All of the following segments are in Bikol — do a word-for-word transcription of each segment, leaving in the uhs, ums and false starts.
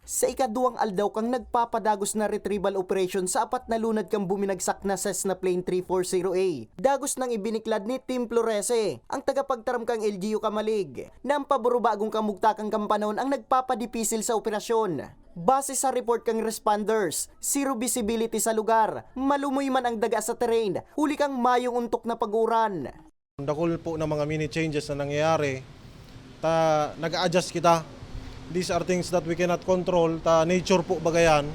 Sa ikaduwang aldaw kan nagpapadagos na retrieval operation sa apat na lunad kan buminagsak na Cessna Plane three four zero A, dagos nang ibiniklad ni Team Florese, ang tagapagtaram kan L G U Camalig, na an paburubagong kamugtakan kan panahon ang nagpapadipisil sa operasyon. Base sa report kan responders, zero visibility sa lugar, malumoy man ang daga sa terrain, huli kan mayong ontok na pag-uran. Dakul po na mga mini changes na nangyayari. Ta, nag-a-adjust kita. These are things that we cannot control. Ta, nature po baga yan.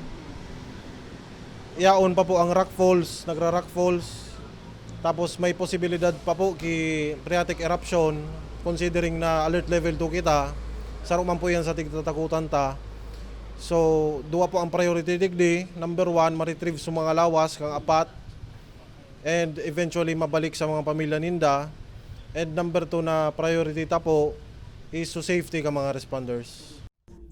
Yaon pa po ang rock falls, nagra-rock falls. Tapos may posibilidad pa po ki phreatic eruption, considering na alert level two kita. Saro man po yan sa tigtatakutan ta. So, duwa po ang priority digdi. Number one, ma-retrieve sa mga lawas, kang apat. And eventually mabalik sa mga pamilya ninda. And number two na priority ta po is to safety ka mga responders.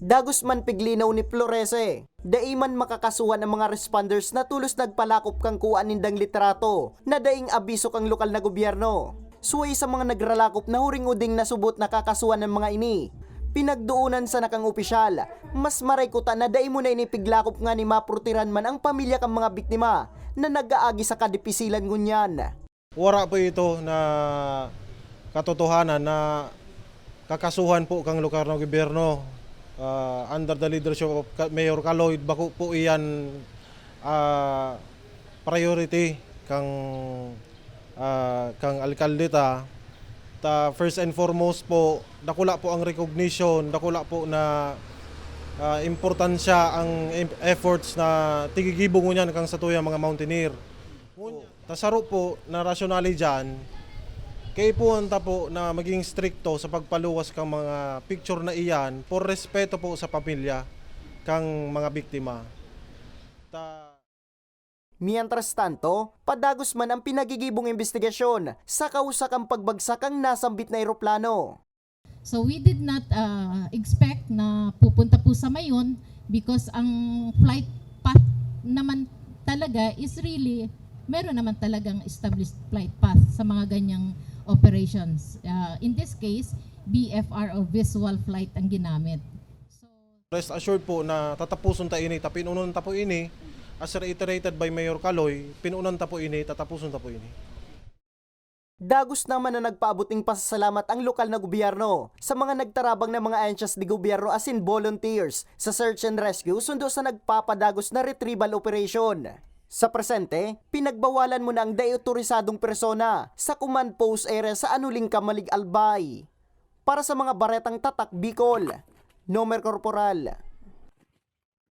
Dagos man piglinaw ni Florese, dai man makakasuhan ang mga responders na tolos nagpalakop kan kuwaan nindang litrato na daing abiso kan lokal na gobyerno. Suway sa mga nagralakop na huring-uding nasubot na kakasuhan an mga ini. Pinagdoonan sana kan opisyal, mas maray kuta na dai mo na ini piglakop ngani mapurtiran man ang pamilya kan mga biktima na nag-aagi sa kadipisilan ngunyan. Wara po ito na katotohanan na kakasuhan po kang lokal na gobyerno, ah, under the leadership of Ka-, Mayor Caloy. Bako po iyan, ah, priority kang, ah, kang alkalde ta. Ta, first and foremost po, dakula po ang recognition, dakula po na, ah, importansya ang em-, efforts na tigigibo ngunyan kang satuyang mga mountaineer. Ngunyan, ta saro po na rationale diyan, kaipuhan ta po na maging strikto sa pagpaluwas kang mga picture na iyan por respeto po sa pamilya kang mga biktima. Ta- Mientras tanto, padagos man ang pinagigibong imbestigasyon sa kausa kan pagbagsak kan nasambit na eroplano. So we did not, ah, expect na pupunta po sa Mayon because ang flight path naman talaga is really, meron naman talagang established flight path sa mga ganyang operations. Ah, in this case, V F R o visual flight ang ginamit. So, rest assured po na tatapuson ta ini, ta pinunon ta po ini, as reiterated by Mayor Caloy, pinunon ta po ini, tatapuson ta po ini. Dagos naman na nagpaabot ning pasasalamat ang lokal na gobyerno sa mga nagtarabang na mga ahensyas de gobyerno asin volunteers sa search and rescue sundo sa nagpapadagos na retrieval operation. Sa presente, pinagbawalan mo na ang dai otorisadong persona sa command post area sa Anuling, Camalig, Albay. Para sa mga baretang Tatak Bicol, Nomer Corporal.